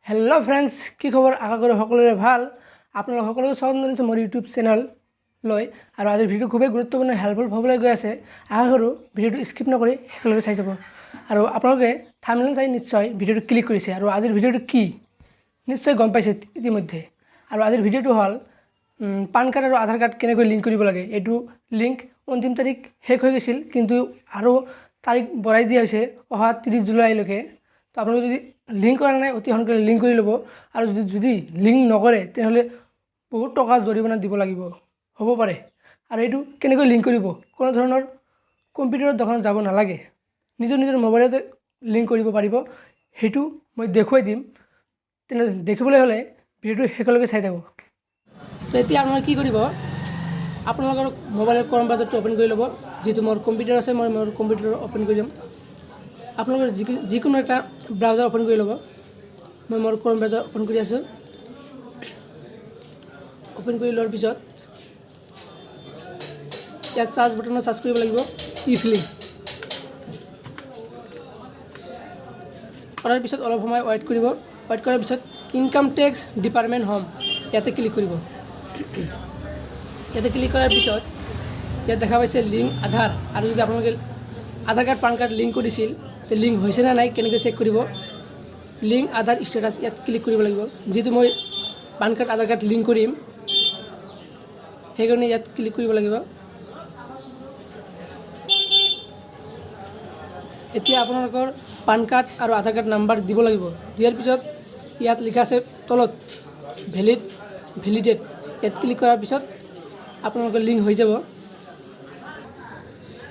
Hello' friends, কি খবৰ? আশা কৰোঁ সকলোৰে ভাল। আপোনালোক সকলোকে স্বাগতম জনাইছোঁ মোৰ ইউটিউব চেনেললৈ। আৰু আজিৰ ভিডিঅ'টো খুবেই গুৰুত্বপূৰ্ণ, হেল্পফুল হ'বলৈ গৈ আছে। আশা কৰোঁ ভিডিঅ'টো স্কিপ নকৰি শেষলৈকে চাই যাব। আৰু আপোনালোকে থাম্বনেইল চাই নিশ্চয় ভিডিঅ'টো ক্লিক কৰিছে আৰু আজিৰ ভিডিঅ'টো কি নিশ্চয় গম পাইছে ইতিমধ্যে। আৰু আজিৰ ভিডিঅ'টো হ'ল পান কাৰ্ড আৰু আধাৰ কাৰ্ড কেনেকৈ লিংক কৰিব লাগে। এইটো লিংক অন্তিম তাৰিখ শেষ হৈ গৈছিল, কিন্তু আৰু তাৰিখ বঢ়াই দিয়া হৈছে অহা 30 জুলাইলৈকে। তো আপোনালোকে যদি লিংক কৰা নাই, অতি সোনকালে লিংক কৰি ল'ব। আৰু যদি লিংক নকৰে, তেনেহ'লে বহুত টকা জৰিমনা দিব লাগিব হ'ব পাৰে। আৰু এইটো কেনেকৈ লিংক কৰিব, কোনো ধৰণৰ কম্পিউটাৰৰ দোকানত যাব নালাগে, নিজৰ নিজৰ মোবাইলতে লিংক কৰিব পাৰিব। সেইটো মই দেখুৱাই দিম। তেনে দেখিবলৈ হ'লে ভিডিঅ'টো শেষলৈকে চাই থাকক। তো এতিয়া আপোনালোকে কি কৰিব, আপোনালোকৰ মোবাইলৰ ক্ৰম ব্ৰাউজাৰটো অ'পেন কৰি ল'ব। যিটো মোৰ কম্পিউটাৰ আছে, মই মোৰ কম্পিউটাৰ অ'পেন কৰি দিম। আপোনালোকৰ যিকোনো এটা ব্ৰাউজাৰ অ'পেন কৰি ল'ব। মই মোৰ ক্ৰম ব্ৰাউজাৰ অ'পেন কৰি আছোঁ। অ'পেন কৰি লোৱাৰ পিছত ইয়াত চাৰ্চ বটনত চাৰ্চ কৰিব লাগিব ই ফিলিং। কৰাৰ পিছত অলপ সময় ৱেইট কৰিব। ৱেইট কৰাৰ পিছত ইনকাম টেক্স ডিপাৰ্টমেণ্ট হোম ইয়াতে ক্লিক কৰিব। ইয়াতে ক্লিক কৰাৰ পিছত ইয়াত দেখা পাইছে লিংক আধাৰ। আৰু যদি আপোনালোকে আধাৰ কাৰ্ড, পান কাৰ্ড লিংক কৰিছিল, তে লিংক হৈছে নে নাই কেনেকৈ চেক কৰিব, লিংক আধাৰ ষ্টেটাছ ইয়াত ক্লিক কৰিব লাগিব। যিহেতু মই পান কাৰ্ড, আধাৰ কাৰ্ড লিংক কৰিম, সেইকাৰণে ইয়াত ক্লিক কৰিব লাগিব। এতিয়া আপোনালোকৰ পান কাৰ্ড আৰু আধাৰ কাৰ্ড নাম্বাৰ দিব লাগিব। দিয়াৰ পিছত ইয়াত লিখা আছে তলত ভেলিডেট, ইয়াত ক্লিক কৰাৰ পিছত আপোনালোকৰ লিংক হৈ যাব।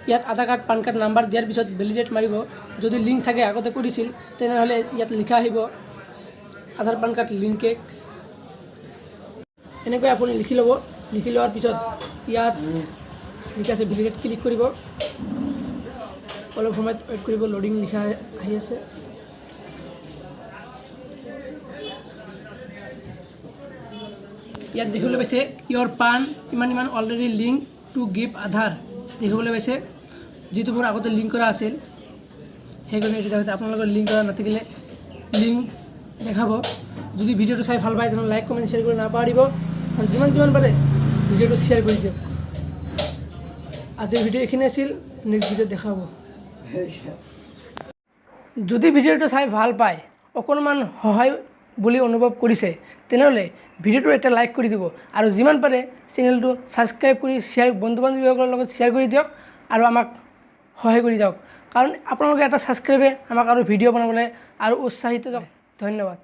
ইয়াত আধাৰ কাৰ্ড, পান কাৰ্ড নাম্বাৰ দিয়াৰ পিছত ভেলিডেট মাৰিব। যদি লিংক থাকে, আগতে কৰিছিল, তেনেহ'লে ইয়াত লিখা আহিব আধাৰ, পান কাৰ্ড লিংকেড। এনেকৈ আপুনি লিখি ল'ব। লিখি লোৱাৰ পিছত ইয়াত লিখা আছে ভেলিডেট, ক্লিক কৰিব। অলপ সময়ত ৱেইট কৰিব, লোডিং লিখা আহি আছে। ইয়াত দেখিবলৈ পাইছে ইয়ৰ পান ইমান ইমান already link to give Aadhaar দেখিবলৈ পাইছে, যিটো মোৰ আগতে লিংক কৰা আছিল, সেইকাৰণে এইটো দেখাইছে। আপোনালোকৰ লিংক কৰা নাথাকিলে লিংক দেখাব। যদি ভিডিঅ'টো চাই ভাল পায়, তেনেহ'লে লাইক, কমেণ্ট, শ্বেয়াৰ কৰি নাপাহৰিব আৰু যিমান যিমান পাৰে ভিডিঅ'টো শ্বেয়াৰ কৰি দিয়ক। আজিৰ ভিডিঅ' এইখিনি আছিল, নেক্সট ভিডিঅ'ত দেখা হ'ব। যদি ভিডিঅ'টো চাই ভাল পায়, অকণমান সহায় বুলি অনুভৱ কৰিছে, তেনেহ'লে ভিডিঅ'টো এটা লাইক কৰি দিব আৰু যিমান পাৰে চেনেলটো ছাবস্ক্ৰাইব কৰি শ্বেয়াৰ বন্ধু বান্ধৱীসকলৰ লগত শ্বেয়াৰ কৰি দিয়ক আৰু আমাক সহায় কৰি যাওক, কাৰণ আপোনালোকে এটা ছাবস্ক্ৰাইবে আমাক আৰু ভিডিঅ' বনাবলৈ আৰু উৎসাহিত। ধন্যবাদ।